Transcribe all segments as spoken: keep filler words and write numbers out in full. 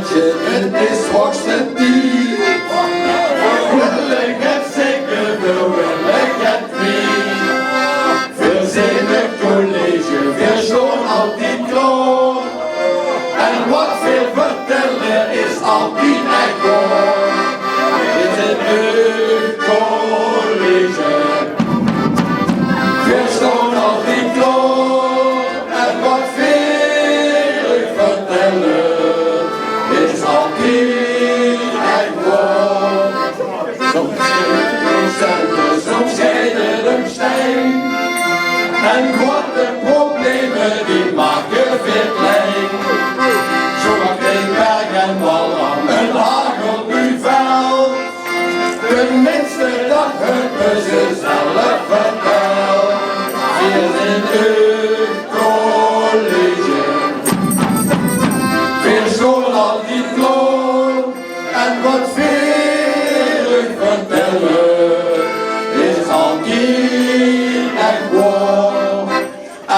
't Is hoogste tied. Veer wille get zègke, veer wille get kwiet. Veer zeen 't college, veer staon altied klaor. En wat veer vertèlle is altied ech waor. Veer zeen 't college. Veer staon altied klaor. En wat veer uch vertèlle is altied ech waor. Soms geit 't om centen, soms geit 't om stein. En groeate probleme, die make veer klein. Zoe kriege Berg en Walram 'n hagelbuvel. Tenminste, dat höbbe ze zelf vertèld. Veer zeen 't college. Veer staon altied klaor. En wat veer uch vertèlle is altied ech waor.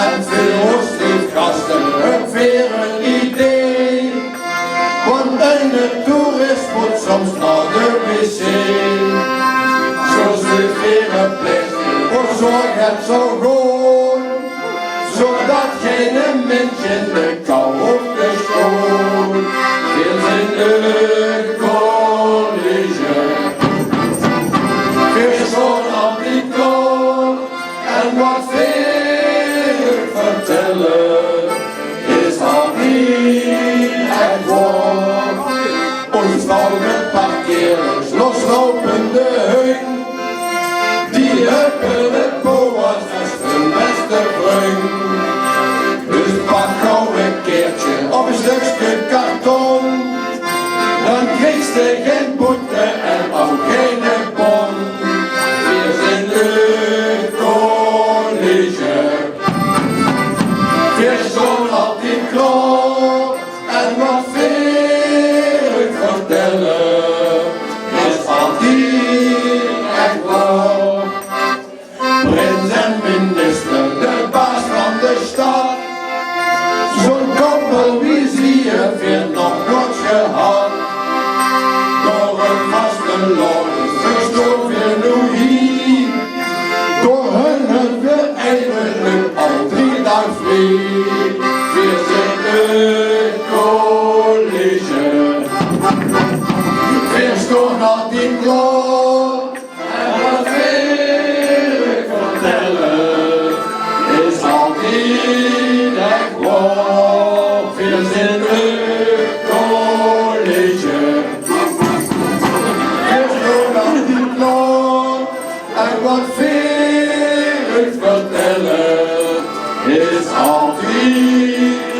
En veur ós leef gaste höbbe veer 'n idee. Want eine toerist mót soms nao de wc. Zoe zeen veer 'n plek, veer zörge 't zoe good, zoedat geine mins in de kou hoof te staon. Veer zeen 't college. Veer staon altied klaor. En wat veer uch vertèlle is altied ech waor. Ós vrouwke parkeerders, loslopende hun, die höbbe de boa's es hun bèste vrun. Dus pak gaw e kaertje of e stökske karton, dan kriegs te gein boete en ouch geine bon. Veer zeen 't college. Veer staon altied klaor. En wat veer uch vertèlle is altied ech waor. Prins en minister, de baas van de stad. Zoe'n koppel wie zie veer nog noets gehad. Door 't vastelaovend verstaon veer noe hie. Door hun höbbe veer eigelik al drie daag vrie. Veer zeen 't college. Veer staon altied klaor. En wat veer uch vertèlle is altied ech waor. Veer zeen 't college. Veer staon altied klaor. En wat veer uch vertèlle is altied